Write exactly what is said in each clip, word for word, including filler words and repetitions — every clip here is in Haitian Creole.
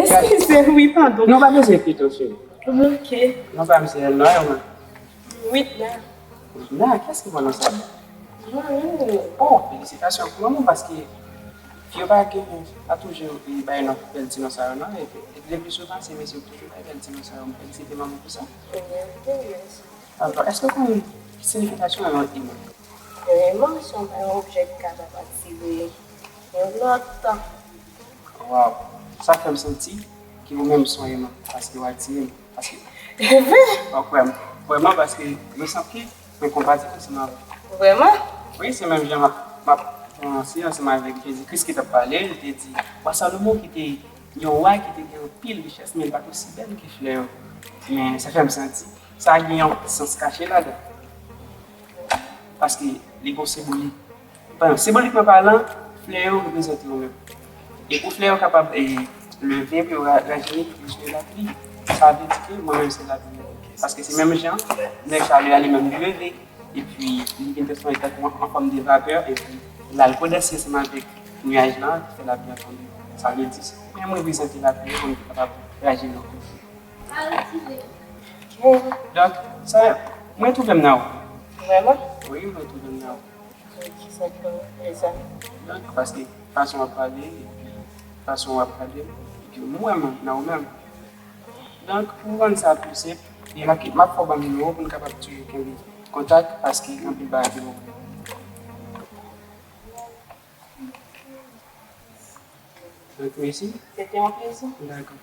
Eskize, wi, padon. Non, pa bezwen pito, cheri. Ok. Non, pa misye Elna, non. Widna. Widna, kiyès ki pran non sa? Mwen menm. Oh, felisitasyon pou manman, paske fi yo pa gen, pa toujou bay non, bèl ti non sa yo, non. E, e le pli souvan, se mesye yo ki toujou bay bèl ti non sa yo. Felisite manman pou sa. Mèsi. Alò, èske w konn siyifikasyon yon Ema? Yon Ema se yon objè ki kapab atire yon lòt. Waw, sa fè m santi ke ou menm se yon Ema, paske w atire m, paske... E vre? Ou kwè m? Vrèman, paske mwen santi mwen konpatib ansanm avè w. Vrèman? Wi, se menm jan m ap, m ap panse ansanm avèk Jezi Kris ki t ap pale, li te di, wa Salomo ki te yon wa ki te gen anpil richès, men li pa t osi bèl ke flè yo. Men sa fè m santi sa gen yon sans kache ladan. Paske li gen senbolik. Bon, senbolikman palan, flè yo reprezante ou menm. E pou flè yo kapab, e, leve, pou yo ra-, rajini, pou yo jwenn lapli. Sa vle di ke mwen menm se lapli. Paske se menm jan, nèg sa li ale menm li leve. Epi, li vin transfòme tankou an, an fòm de vapè, epi l al kondanse ansanm avèk nyaj lan, ki fè lapli an tonbe. Sa vle di, se menm reprezante lapli an, pou nou kapab rajini yon kote. Donk, sa, mwen twouve m nan ou. Vrèman? Wi, mwen twouve m nan ou. Kisa k fè w di sa? Donk, paske fason w ap pale, epi fason w ap gade m, epi m wè m nan ou menm. Donk, pou rann sa pli senp, e m ap, m ap fè w ban m nimewo pou n kapab toujou kenbe kontak, paske gen anpil bagay ki bon. Donk, mèsi. Se te yon plezi. Dakò.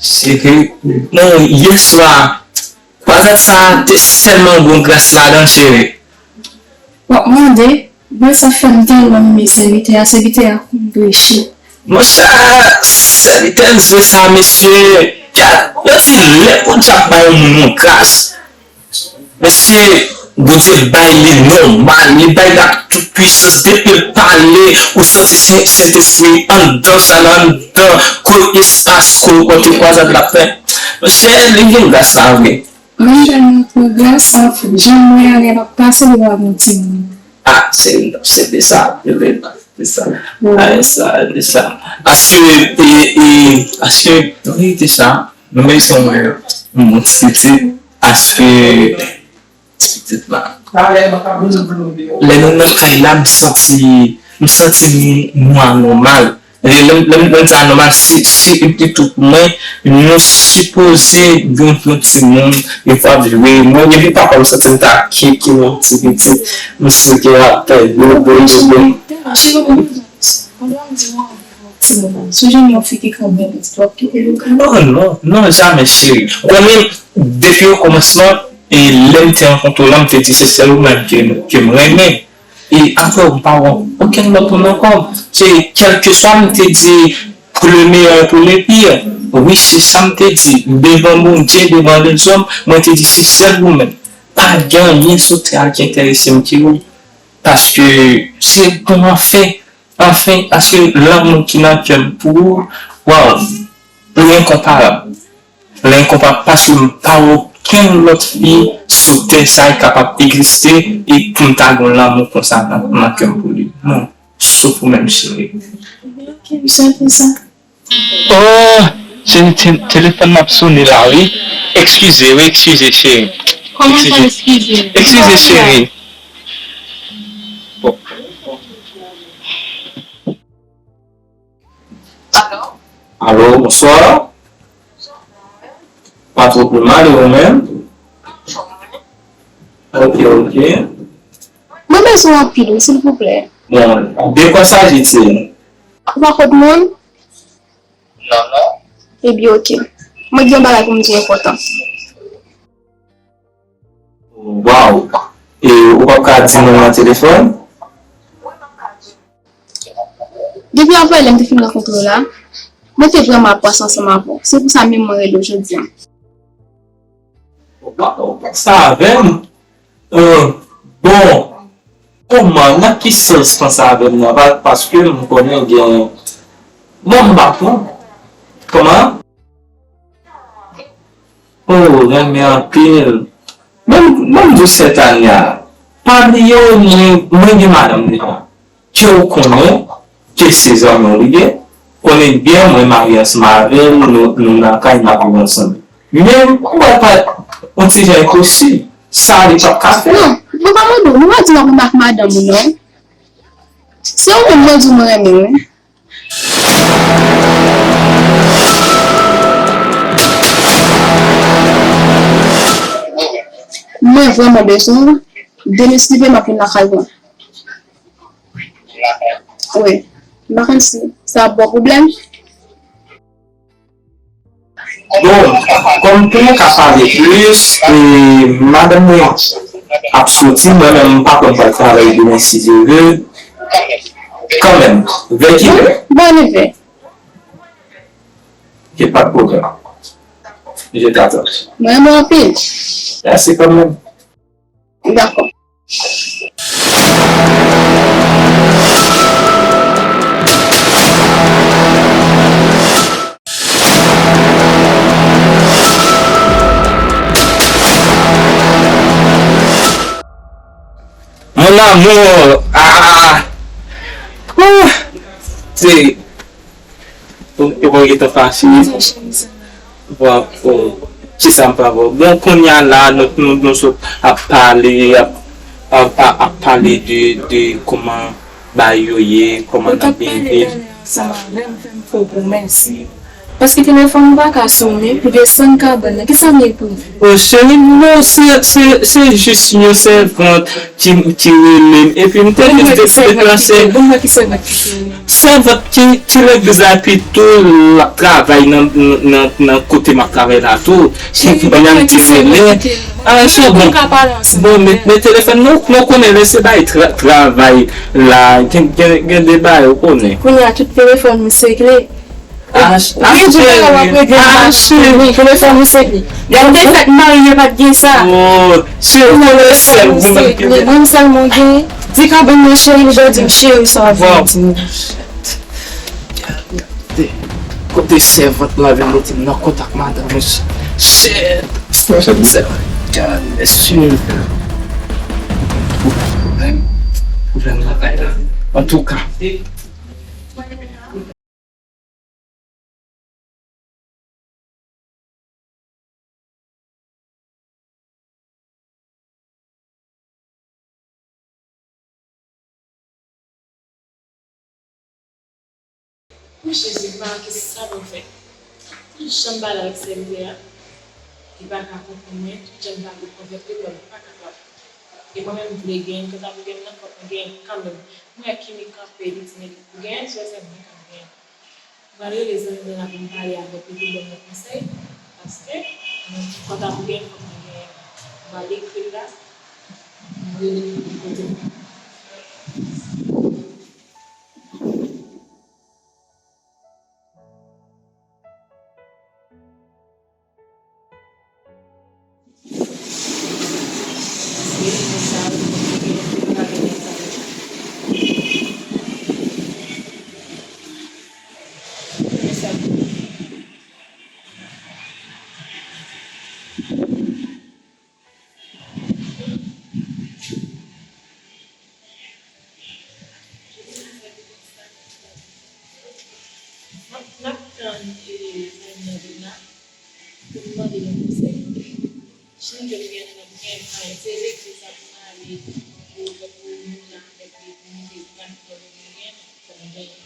Cheri, non, yè swa, kwazad sa a te sèlman gon gras ladan, cheri. W ap mande, men sa fè m tèlman renmen sèvitè a, sèvitè a konn preche. Monchè, sèvitè Zwe sa, mesye, gad, yo di lè podyab bay yon moun yon gras. Mesye, Bondye bay li nòmal, li bay l ak tout pwisans. Depi l pale, ou santi Sen-, Sentespri anndan sa, nan anndan, kò espas, kò kote kwazad l ap fè. Monchè, li gen gras la vre. Menm jan nou pran gras, jan mwen ale, l ap pase devan yon timoun. Ah, se, se de sa, se de sa. Wi. Ah, sa, de sa. Paske, e, e, paske, wi, de sa. Nou menm se yon, yon ti pitit, paske, ti pitit la. Lè nou nan kay la, m santi, m santi m, m anòmal. E lè m, lè m, lè m di anòmal, se, se epi tout mwen, nou sipoze gen yon timoun, e pa vre, mwen, depi papa m santi m ta keke yon ti pitit, m swete rapè yo, bon, bon, bon. Timoun, si w janm yon fi ki ka bèl, w ap kite l ou ka. Non, non, non, jamè, cheri. Ou konnen, depi okòmansman, e lè m te rankontre w la, m te di se sèl ou menm ke, ke m renmen. E apre w, m pa wè okenn lòt moun ankò. Se kèlkeswa m te di, pour le meilleur et pour le pire. Wi, se sa m te di. Devan Bondye, devan lèzòm, mwen te di se sèl ou menm. Pa gen anyen sou tè a ki enterese m ke ou. Paske se bon anfen, anfen, paske lanmou ki nan kè m pou ou, waw, li enkonparab. Li enkonparab paske m pa wè okenn lòt fi sou tè sa ki kapab egziste e pou m ta gen lanmou konsa nan, nan kè m pou li. Non, sof ou menm, cheri. Ok, m soti sa. Oh, se te-, telefòn m ap sone la, wi. Eskize, wi, eskize, cheri. Kòman sa, eskize? Eskize, cheri. Bon. Alo? Alo, bonswa. Pa twò pi mal, e ou menm? Ok, ok. Mwen bezwen w anpil, wi, silvouplè. Bon, de quoi s'agit-il? Ou pa kot moun? Non, non. Ebyen, ok. Mwen gen yon bagay pou m di w enpòtan. Waw! E ou p ap ka di non nan telefòn? Depi apre lè m te fin rankontre w la, mwen te vrèman ap panse ansanm avè w. Se pou sa menm mwen rele w jodi a. Ou pa, ou panse avè m? Euh, bon, kòman, nan ki sans panse avè m nan? Pa, paske m konnen gen, bon, m pa konn. Kòman? Oh, renmen anpil. Menm, menm di w sèt ane a. Pa bliye, mwen, mwen gen madanm deja. Ke w konnen, ke se zanmi w li ye, konnen byen, mwen marye ansanm avè l, nou, nou nan kay, n ap viv ansanm. Men, ou wè pa yon ti jan enposib, sa li p ap ka fè. Non, mwen pa mande w, mwen pa di w ap renmen ak madanm ou, non. Se ou menm mwen di w mwen renmen, wi. Mwen vrèman bezwen w. Demen si Dye vle, m ap vin lakay ou. Wi. M pa konn si sa ap ba w pwoblèm. Bon, kòm pou mwen ka pale plis, e, madanm mwen ap soti, mwen menm m pa konn pral travay demen si Dye vle. Kanmenm, vè kilè? Bò nevè. Gen pa de pwoblèm. Je t'attends. Mwen renmen w anpil. Mèsi kanmenm. Dakò. Mon amour, ah, ah, se Ou, ou pa gentan fache. Bon, oh, kisa m pa bon? Bon, kounye a la, nou, nou, nou sot ap pale, ap, ap, ap, ap pale de, de kòman bagay yo ye, kòman n ap byen viv. Ou t ap pale talè ansanm avè m, fè m fè w pwomès. Paske telefòn ou pa ka sonnen pou desann kabann nan. Kisa m ye pou ou? Oh, cheri, non, se, se, se jis yon sèvant ki, ki rele m. Epi m te jis deplase. Bon, mwen ki sèvant ki sèvi. Sèvant ki, ki legliz la, epi tou l ap travay nan, nan, nan kote m ap travay la tou. Cheri, bon, mwen ki sèvant ki sèvi. Ah, cheri, bon. Bon, men, men telefòn, non, non, konnen lè se bay tra-, travay la, gen, gen, gen de bagay, ou konnen. Kounye a, tout telefòn m segle. Ah, ch-, ah, cheri. Ah, cheri. Telefòn ou se li. Lè m te fèt marye, pa t gen sa. Oh, cheri, mwen sèl mwen ki gen. Mwen sèlman gen. Di kabann nan cheri, li di m cheri, sa w ap vle di m. Kote, kote sèvant la vin mete m nan kontak madanm, mesye. Shit. Sèvant, gad, mesye. Pwoblèm, pwoblèm nan bay la. Antouka. O Jezi, m pa wè kisa pou m fè. Tout jan m pale avèk sèvitè a, li pa ka konprann mwen, tout jan m pale konvèt li, li pa kapab. E mwen menm, m vle genyen, kanta pou genyen nan, fòk mwen genyen kanmenm. M wè Kimi kanpe, li di, men pou genyen, se sèl mwen k ap genyen. M pral rele zanmi mwen la pou m pale avè l pou li ban mwen konsèy, paske mwen, kanta pou genyen, fòk mwen genyen. M pral ekri l la, m rele l pou l pote l. N ap, n ap tann, e, Madam Nadina pou n mande l yon konsèy. Chanje m gen nan byen, se legliz la pou m ale, pou, pou moun nan avèk li, pou m te pran pran byen, pou m genyen.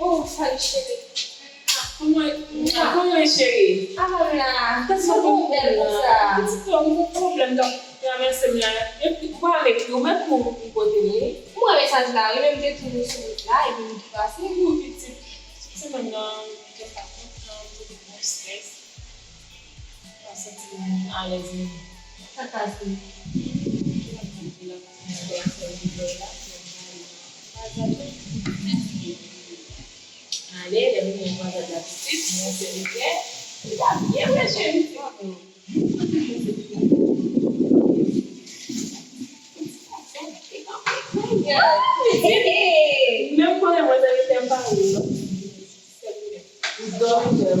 Oh, salut chérie. Ah, kòman, kòman cheri? Ah, la, kisa w ap fè la? Pitit la, m gon pwoblèm k ap travèse m la. Epi, ou pa wè ki ou mèt pou ou kote m ye? M wè mesaj la, wi, men m te tou sou wout la, epi m tou pase. Ou pitit, se mwen nan, m te pa kontan, m te gen yon strès. Pa santi m alèz menm. Sa ka se. Ale, lè m gen yon granzad la pitit, mwen se li frè, li pa byen vre cheri. Menm konnen mwen se li frè m pa ou non. Sèl li menm. Ou dòmi frè m.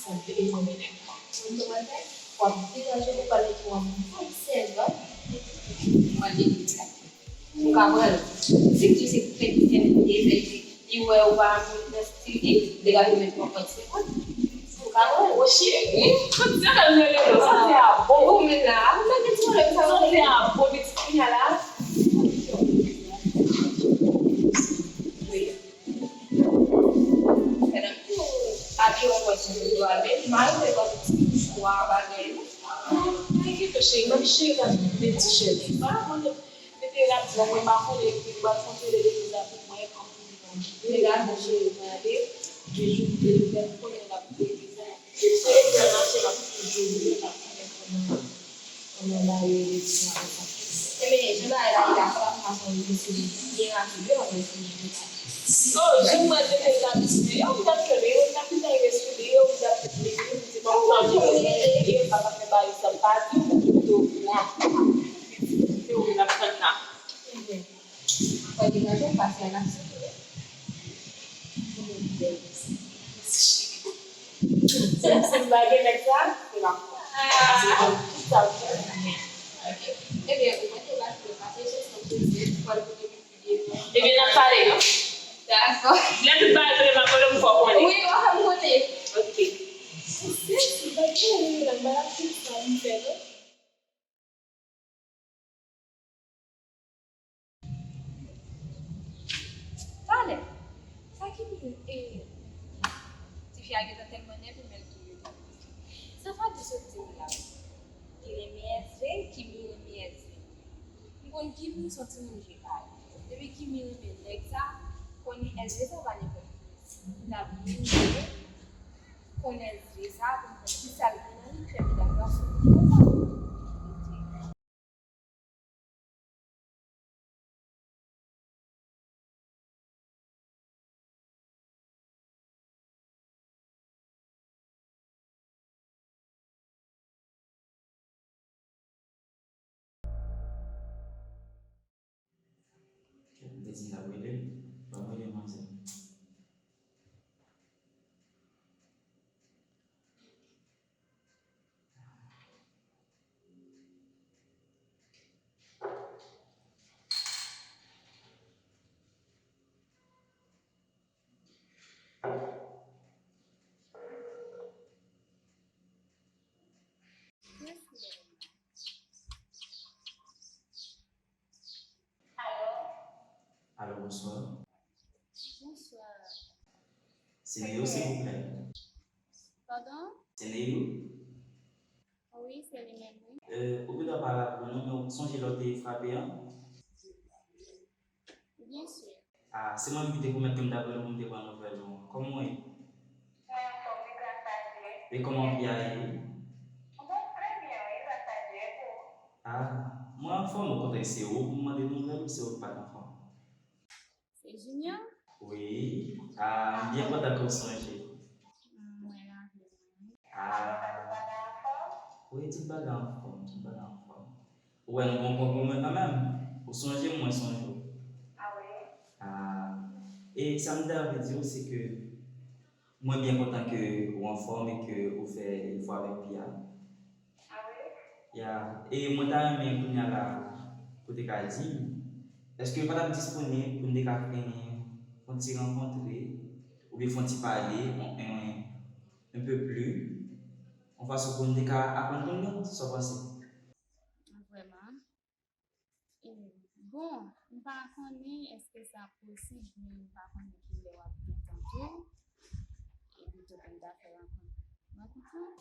Sa te e mwen mennen. Mwen te mande, w ap deranje m, ou pral mete w an mwen sèvant. Mwen te di sa. Ou ka pran l. Si w di se kretyen li ye, se li, li wè ou pa nan stil li, li degaje met yon kòd sou kont. Ou ka pran l. Wochi, wi. Tout se nan rele nou. Sa se a bon. Ou menm la, ou mete ti pwoblèm sa. Sa se a bon, pitit kounye a la. Wi. Madanm tou abiye yon pòs sou do a, men li pa rive ban nou ti pouvwa bagay nou. Mwen gen cheri, menm cheri la, men ti cheri. Mete rad la, mwen pa konnen epi li pral kontwole legliz la pou mwen, kòm pou li pa kite. Li gade cheri, gade, de jou de lè konnen l ap kouri sa. Se sèl mache l ap toujou vini, l ap konnen kòman, kòman bagay yo rele sa konsa. Ebyen, jan bagay la ye la, fò l ap fason li sou li byen rapid wi, anvan l fini. Oh, jan mwen te fè l la, yo, m t ap fè l, yo, m t ap fè l sou li, yo, m t ap fè l, yo, m di, bon, m ap fè l, yo, m pa ka fè bagay sa, m pa di w, m te okouran. Se ou m t ap tann la. Fò degaje w pase a n ap sou tou. Si, si m pa gen nèg sa, se pa fò. Se tout sa m fè. Ok. Ebyen, ou mande w la, si w pase, se sa m te di, pou al kote pi pye. Ebyen, n ap pale, non? Dakò. Lè tout bagay rele m ap rele w pou fè w konnen. Wi, w ap fè m konnen. Ok. Se, se bagay ou rele m, m ap di sa m fè, non? Talè, sa ki vin, e, tifi a gentan tèlman nève, men l tou gentan. Sa Fabie sot di m la, li renmen Èzle, Kimi renmen Èzle. M konn Kimi se yon timoun je pale. Depi Kimi renmen nèg sa, konnen Èzle sa pa nenpòt ki. Li ta byen jwe, konnen Èzle sa, pou m konn kisa l gen nan li, fè m dakò sou li konsa. Kèt, m te di m t ap rele l, ban m rele manzè. Alo, bonswa. Bonswa. Se Leo, silvouplè. Padon? Se Leo? Wi, se li menm, wi. Euh, ou gentan pa raple w non, men ou sonje lè w te frape an? Byen si. Ah, se mwen menm ki te pwomèt ke m t ap rele w pou m te pran nouvèl ou. Kòman w ye? Mwen anfòm, wi, gras a Dye. E kòman vi a ye? Bon, trè byen, wi, gras a Dye, e pou ou? Ah, mwen anfòm, okontrè, se ou pou m mande nouvèl ou, se ou ki pa t anfòm. Se Junior? Wi. Ah, m byen kontan ke w sonje. Mm, mwen la, vre. Ah. Wi, tout bagay anfòm, tout bagay anfòm. Ou wè, nou gon pwen komen kanmenm. Ou sonje m, mwen sonje w. Ah wi? Ah. E sa m ta vle di w, se ke mwen byen kontan ke ou anfòm e ke ou fè efò avèk Pia. Ah wi? Ya. E mwen ta renmen kounye a la, pou w te ka di m, èske w pa t ap disponib pou n te ka fè yon ti rankontre, oubyen fè yon ti pale, yon, yon, un peu plus, yon fason pou n te ka aprann konn nou, sa w panse? Vrèman. E, bon, m pa konnen èske sa posib, men m pa konnen ki lè w ap gen tan tou. Epi tou pou n ta fè rankont.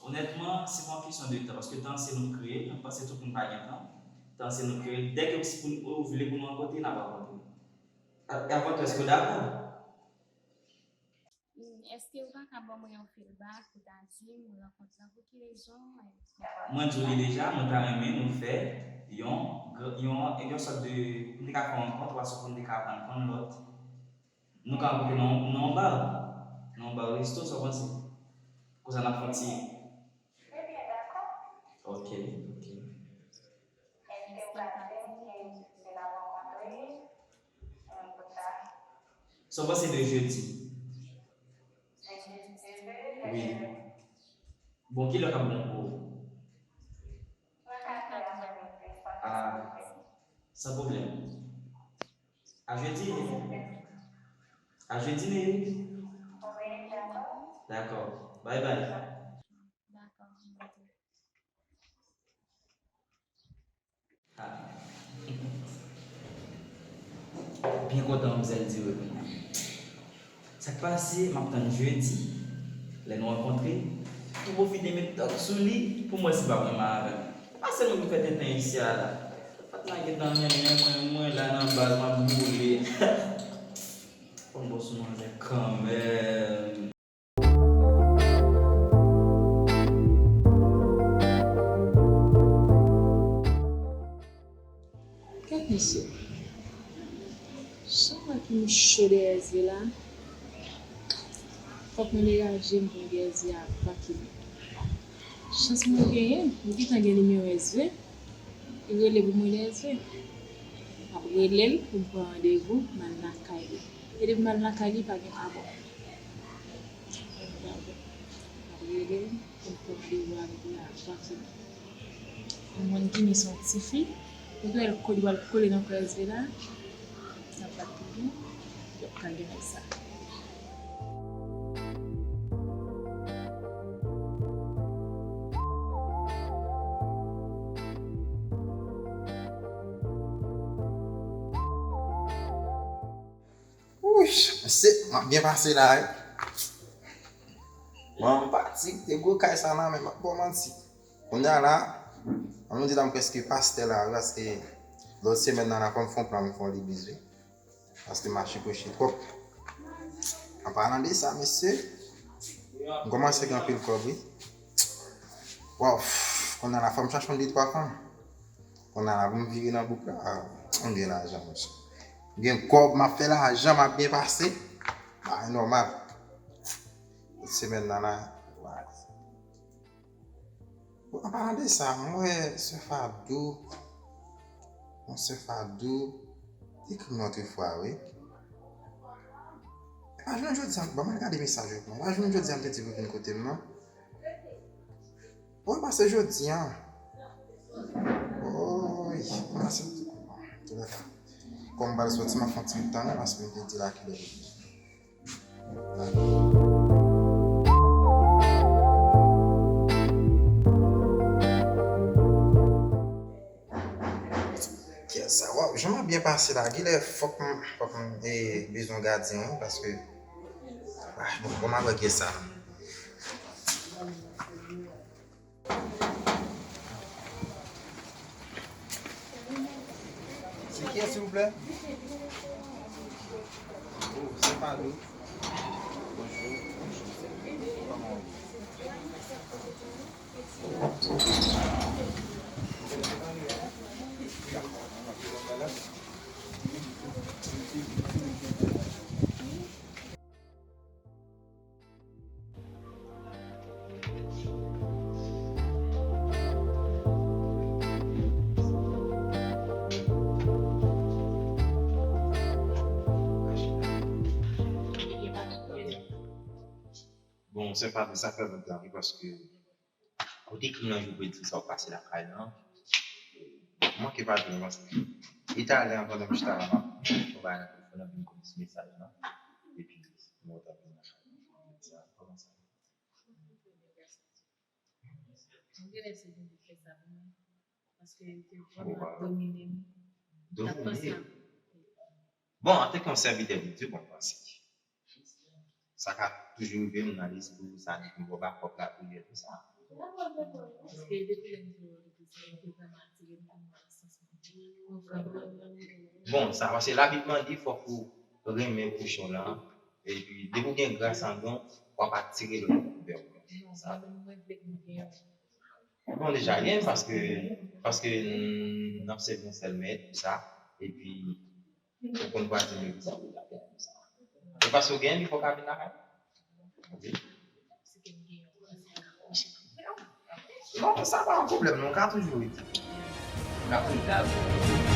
Onètman, se pa yon kesyon de tan, paske tan se nou k kreye l, m panse tout moun pa gen tan. Tan se nou k kreye l. Dèke si pou nou, ou vle pou nou rankontre, n ap rankontre. A- Avan tou, èske w dakò? Hmm, èske ou pa ka ban mwen yon feedback pou ta di m ou rankontre pou ki rezon? Mwen di w li deja, mwen ta renmen nou fè yon, gr- yon, yon sòt de, pou n te ka fè yon rankont, oswa pou n te ka aprann konn lòt. Nou ka rankontre nan, nan yon ba, nan yon ba resto, sa w panse? Konsa n ap fè yon ti. Ok, ok. Sa w panse de jedi? Wi. Bon, kilè k ap bon pou ou? Ah, san pwoblèm. A jedi. A jedi, Neri. Dakò. Bye bye. Byen kontan manmzèl di reponn. Sa k pase, m ap tann jedi, lè nou rankontre, pou pwofite met dòk sou li, pou m wè si l pa pran mal avè m. Pa sèlman pou fè tenten isi a la. Fòk m ta gentan renmen mwen, mwen la nan baz, m ap boule. Fò m bon sou manzè kanmenm. Kèt mesye. Jan m wè pou m cho dèyè S V la, fòk mwen degaje m pou m dèyè S V a ava ki lè. Chans mwen genyen, m gentan gen nimewo S V. Rele pou mwen dèyè S V. M ap rele l pou m pran randevou, m al lakay li. E depi m al lakay li, pa gen pa bon. Pa gen pa bon. M ap rele l pou m pran randevou avèk li ava ki lè. Yon moun ki ni se yon tifi, ou t wè l kole, pral kole nan kò S V la, l ap bat pou li, y ap ka gen sa. Wouch, mesye, m ap byen pase la, wi. Bon, m pati kite gwo kay sa nan men m, m ap ba w manti. Kounye a la, an nou di la m prèske pastè la, wi, paske lòt semèn nan la fò m fè yon plan, m fè yon legliz, wi. Paske mache preche twòp. An palan de sa, mesye, m kòmanse gen anpil kòb, wi. Waw, kounye a la fò m chache yon de twa fanm. Kounye a la pou m vire nan bouk la, ah, m gen lajan, mesye. M gen kòb, m ap fè lajan, m ap byen pase. Bagay nòmal. Semèn nan la, bagay. Bon, an palan de sa, m wè sè Fadou, bon, sè Fadou te ekri m yon lòt fwa, wi. E pa jounen jodi a, ban mwen gade mesaj yo pou mwen. E pa jounen jodi a m te di pou vin kote m, non. Wi, pase jodi a. Wi, pase. Kòm m pral soti, m ap fè yon ti bout tan, non, paske m te di la kilè. Kè sa, waw, jan m ap byen pase la, genlè fòk m, fòk m, e, bezwen gadyen, wi, paske, ah, bon, bon, m ap wè kè sa. Se kiyès, silvouplè? Oh, se Fadou. Bonjou. Kòman w ye? Bon, se pa sa fè mwen tan, wi, paske kote ki nan jou pou di sa w pase lakay lan. Manke pa di mwen paske li t ale anvan nan chita la, m ap fè yon bagay nan telefòn nan, vin konnen sou mesaj lan. Epi, mwen t ap vin nan chita la. Kòman sa? Mwen genlè se Bondye k fè sa pou mwen, paske li te vrèman domine m. Domine? Bon, antanke yon sèvitè de Dye, bon, m panse. Sa ka toujou rive, moun nan lespri ou, sa di pou yo ba kòb la pou li, tout sa. Paske depi lè m te wè w, depi se li te vrèman atire m pou mwen nan sans mwen. Bon, sa, paske Labib mande fòk ou renmen pwochen w lan, epi depi w gen gras andan w, w ap atire lòt moun vè w. Non, sa menm mwen vle pou m gen yon. Bon, deja, gen, paske, paske n ap sèvi yon sèl mèt, tout sa, epi ou konn pral di legliz la pou l ap sa. E paske w gen li, fòk w ka vin lakay. Si ke m gen yon. Non, sa pa yon pwoblèm, non, w ka toujou rete. W ka toujou.